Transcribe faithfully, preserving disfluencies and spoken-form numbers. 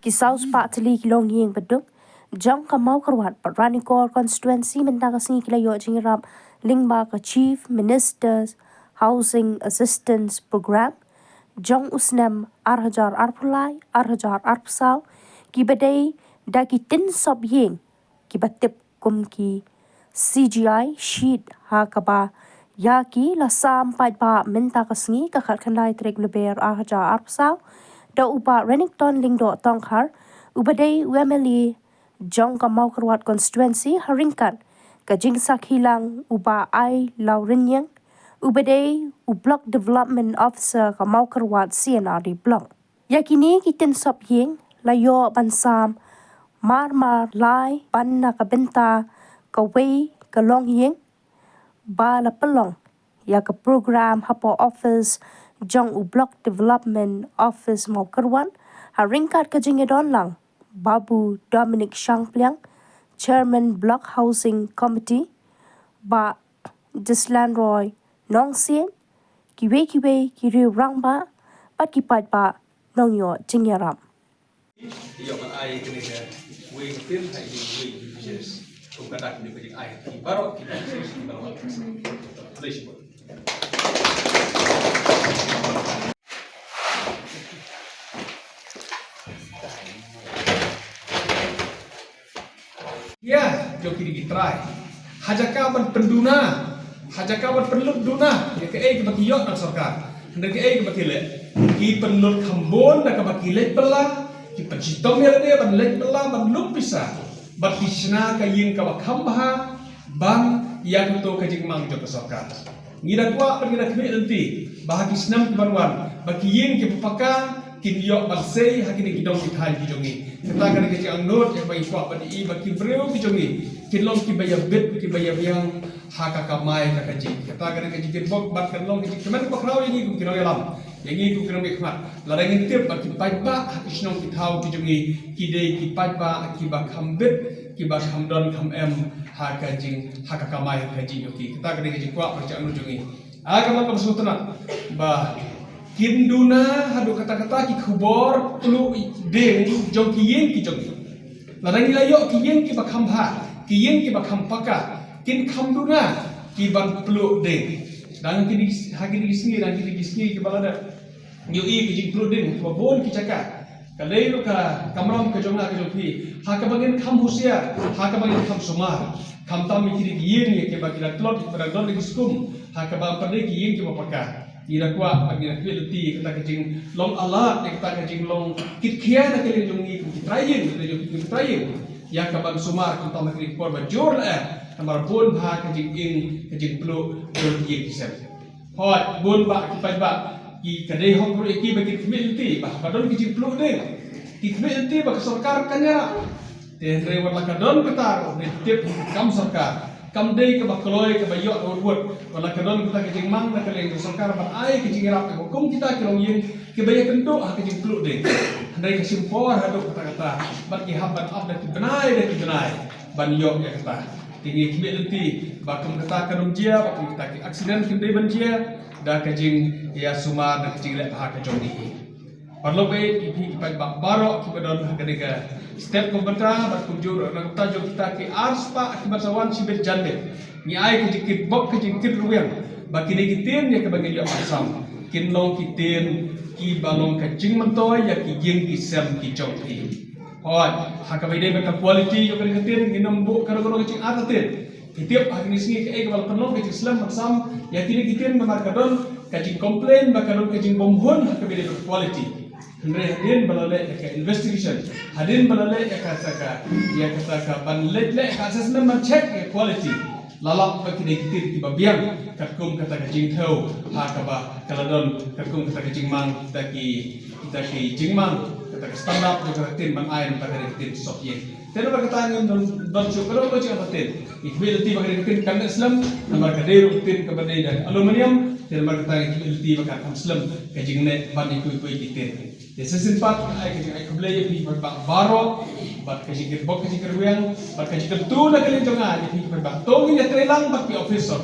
Ki saw spah tylli ki longïing baduk jong ka Mawkyrwat bad Ranikor constituency mynta ka sngi ki la ïoh jingïarap lyngba ka Chief Minister's Housing Assistance Programme jong u snem ar hajar arphew lai, ar hajar arphew saw, ki ba dei da ki tin sop ïing ki ba tip kum ki C G I sheet ha kaba ïa ki la sam paidbah mynta ka sngi ka khatkhyndai tarik Lber ar hajar arphew saw da u Bah Renikton Lyngdoh Tongkhar, u ba dei u M L A jong ka Mawkyrwat constituency, ha ryngkat ka jingsakhi lang u Bah Ailawrynïeng, u ba dei u Block Development Officer ka Mawkyrwat C and R D Block. Ïa kine ki tin sop ïing la ïoh ban sam mar mar lai ban na ka bynta kawei ka longïing ba la pynlong ïa ka program hapoh office jong u Block Development Office Mawkyrwat, ha ryngkat ka jingïadon lang Babu Dominic Shangpliang, Chairman Block Housing Committee, Bah Jeslan Roy Nongsiej, kiwei kiwei ki riew rangbah bad ki paidbah nongïoh jingïarap. Ïoh ban ai kane ka wei ka tin ha ine i wei ki judges. Kum ka dak kane ka jingai ki baroh ki judges ki baroh. Khublei shibun. Ïa, jong kine ki trai. Ha jaka ban pynduna, ha jaka ban pynlut duna ïa kaei kaba ki ïoh na sorkar, hynrei kaei kaba ki leh, ki pynlut kham bun da kaba ki leit bylla, ki pynshitom ïa lade ban leit bylla ban lum pisa, bad ki shna ka ïing kaba kham bha ban ïa kato ka jingmang jong ka sorkar. Ngi da kwah bad ngi da khmih lynti ba ha ki snem ki ban wan ba ki ïing kiba paka kin ïoh ban sei ha kine ki dong ki thaiñ ki jong ngi. Kata ka dei ka jingangnud ïa ba ngi kwah ban ïohi ba ki briew ki jong ngi kin long kiba ïabit, kiba ïabiang ha ka kamai ka kajih. Kata ka dei ka jingkyrpad bad kan long ka jingkmen kaba khraw ïa ngi kum ki nongïalam, ïa ngi kum ki nongmihkhmat, lada ngin tip ba ki paidbah ha ki shnong ki thaw ki jong ngi ki dei ki paidbah kiba kham bit, kiba kham don kham em ha ka jing, ha ka kamai ka kajih jong ki. Kata ka dei ka jingkwah bad ka jingangnud jong ngi. Ha ka long kaba sngewtynnat ba kin duna haduh katta katta ki khubor pluh dieng jong ki ïing ki jong ki. Lada ngi la ïoh ki ïing kiba kham bha, ki ïing kiba kham paka, kin kham duna ki ban pluh dieng. Dang ha kine ki, ha kine ki sngi, dang ha kine ki sngi kiba la dep, ngi ïohi ki jingpluh dieng kiba bun ki jaka. Ka dei ruh ka kamram ka jong nga ka jong phi, ha kaba ngin kham husiar, ha kaba ngin kham sumar. Khamtam ïa kine ki ïing ïa kiba ki la tlot, kiba dang don da ki skum, ha kaba ym pat dei ki ïing kiba paka. Ngi da kwah bad ngi da khmih lynti ïa kata ka jinglong alert, ïa kata ka jinglong kitkhia na ka liang jong ngi kum ki trai ïing, kum ki trai ïing, ïa ka ban sumar khamtam ha kine ki por ba jur leh, namar bun bha ka jingim, ka jingpluh jong ki ïing ki sem. Hooid, bun bah ki paidbah, ki, ka dei hok ruh ïa ki ba ki khmih lynti ba haba don ki jingpluh dieng, ki khmih lynti ba ka sorkar kan ïarap. Te hynrei wat la ka don kata ruh, ngi tip kam sorkar kam dei kaba kloi kaba ïoh da wut wut. Wat la ka don kata ka jingmang na ka liang ka sorkar ban ai ka jingïarap ïa kum kita ki longïing kiba ïakynduh ha ka jingpluh dieng. Hynrei ka shim por haduh katta katta bad ki hap ban ap da ki bnai da ki bnai ban ïoh ïa kata. Te ngi khmih lynti ba kum kata kan ym jia, ba kum kita ki accident kim dei ban jia da ka jingïasumar, da ka jingleh bha ka jong ngi. Paralok baieit, ïa phi ki paidbah baroh kiba don ha kane ka step ka bynta bad kumjuh ruh na ka bynta jong kita ki arspah kiba sa wan shibit janmiet, ngi ai ka jingkitbok ka jingkit rwiang ba kine ki ktien ïa kiba ngi ïoh ban sam kin long ki ktien kiba long ka jingmyntoi ïa ki ïing ki sem ki jong phi. Hooid, ha kaba ïadei bad ka quality jong kane ka ktien, ngin ym buh kano kano ka jingartatien. Ngi tip ha kine ki sngi kaei kaba la pynlong ka jingslem ban sam ïa kine ki ktien namar ka don ka jingcomplain ba ka don ka jingbymhun ha kaba ïadei bad ka quality. Hynrei hadien ba la leh ïa ka investigation, hadien ba la leh ïa kata ka, ïa kata ka ban leh, leh ka assessment ban check ïa ka quality, la lap ba kine ki ktien kiba biang katkum kata ka jingthew ha kaba ka la don, katkum kata ka jingmang, kita ki, kita ki jingmang, kata ka standard jong kata ka ktien ban ai na kata ka ktien sop ïing. Te namar kata ngim don, don shuh kano kano ka jingïartatien. Ngi khmih lynti ba kane ka ktien kan slem namar ka dei ruh ka ktien kaba dei da aluminium. Te namar kata ngi khmih lynti ba kan kham slem ka jingneh ban ïa kiwei kiwei ki ktien. Te shisien pat nga ai ka jingai khublei ïa phi ki paidbah baroh bad ka jingkyrpad, ka jingkyrwiang bad ka jingkyrkhu na ka liang jong nga ïa phi ki paidbah. To ngin ïatreilang bad ki office sorkar.